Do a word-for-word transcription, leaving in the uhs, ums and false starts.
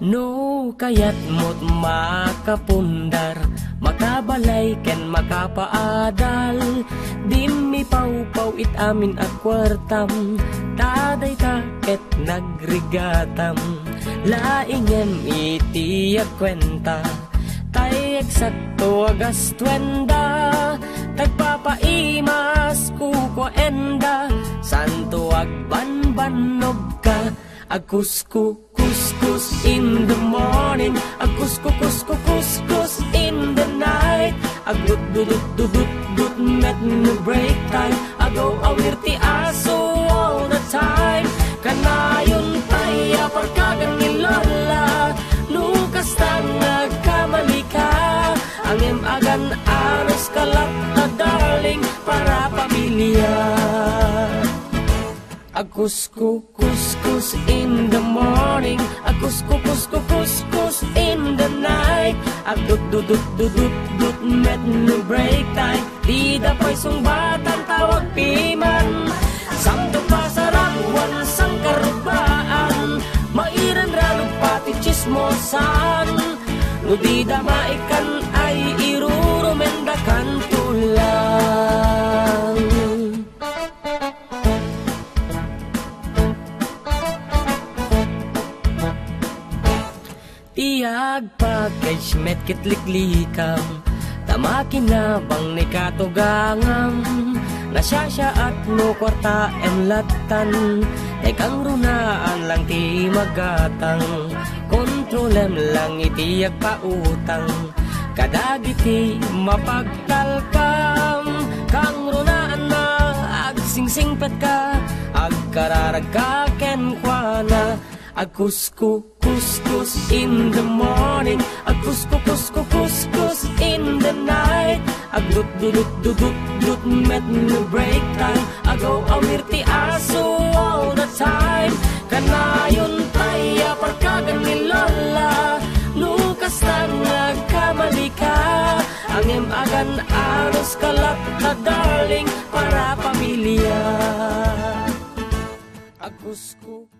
No kayatmot makapundar, makabalay ken makapaadal, dimmi pawpaw it amin a kuartam, ta dayta ket nagrigatam. Laingem iti agkuenta, tay eksakto a gastuenda, tagpapaimas kukuaenda, santo agbanbannogka. Agkusko, kuskus in the morning, agkusko, kusko, kuskus in the night. Agdut, dudut, dudut, dut, met no break time. Agaw-awir ti aso all the time. Kanayon pay a parkagan ni Lola, no kasta nga agkamali ka. Angem agan-anos ka latta, darling, para pamilya. Agkusko, kuskus in the morning, agkusko, kusko, kuskus in the night. Agdut, dudut, dudut, dut, met no break time. Dida pay sungbatan tawag piman. Santo pasarabuan, sangkarubaan, mairanranog pati chismosan. No dida maikan ay irurumendakan tulang. Ti agpackage met ket liklikam, ta makinabang ni katugangam. Nasiasiaat no kuartaem lattan, tay kangrunaan lang ti magatang. Kontrolem lang iti agpautang kadagiti mapagtalkam. Kangrunaan na agsingsingpetka, agkararagka kenkuana. Agkusko, kuskus in the morning, agkusko, kusko, kuskus in the night. Agdut, dudut, dudut, dut, met no break time. Agaw-awir ti aso all the time. Kanayon pay a parkagan ni Lola, no kasta nga agkamali ka. Angem agan-anos ka latta, darling, para pamilya. Agkusko.